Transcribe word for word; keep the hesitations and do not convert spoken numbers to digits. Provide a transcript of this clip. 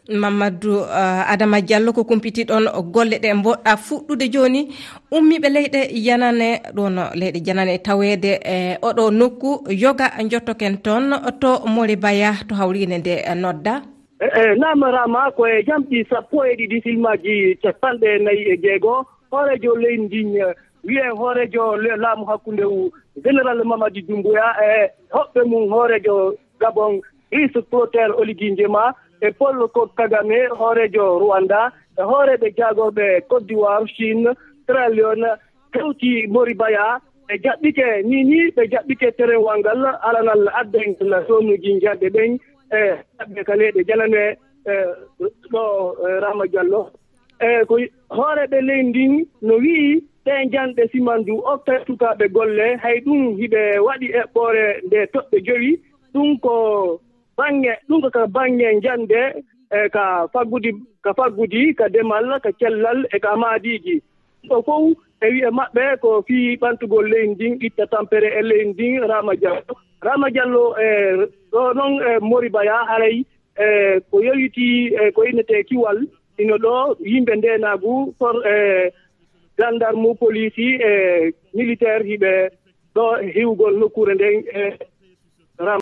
Mamadou, eh, Adama Diallo, ko kumpiti ɗon golle ɗe mboɗɗa fuɗɗude jooni. Ummiiɓe leyɗe janane, ɗon leyɗe janane taweede e oɗo nokku, yoga njottoken toon to Mori Baya, to hawriinde nde nodda. E, e, naam Rama, ko e jamɗi sappo e ɗiɗi silmaaji capanɗe nayi e jeego, hooreejo leydi ndin, eh, wiyee hooreejo le-, laamu hakkunde u, Général Mamadi Doumbouya, e hoɓɓe mum hooreejo Gabon, Brice Clotaire Oligui Nguema, e Paul Ko-, Kagame, hooreejo Rwanda, e hooreeɓe jaagorɓe Côte d'Ivoire, Chine, Sierra Leone, hewti Mori Baya, ɓe jaɓɓike, ni, ni ɓe jaɓɓike terewal ngal, alanal addangal soonuuji njanɗe ɓen, e jaɓɓe ka leyɗe janane, e ɗo, e Rama Diallo. E ko hooreeɓe leydi ndin no wi'i, ɗee njanɗe simandu okkay sukaaɓe golle, hay ɗum hiɓe waɗi eɓɓoore nde toɓɓe jowi, ɗum ko baŋŋe, ɗum ko ka baŋŋe njande, e ka faggudi, ka faggudi, ka demal, ka cellal, e ka maadiiji. Ɗo fow e wi'e maɓɓe ko fii ɓantugol leydi ndin, itta tampere e leydi ndin, Rama Diallo. Rama Diallo, e ɗo noon, e Mori Baya, haray, e ko yowiti, e ko innetee kiwal, ino ɗo yimɓe ndeenaagu, for-, e gendarme, police, e militaire hiɓe ɗo hiwgol nokkuure nden, e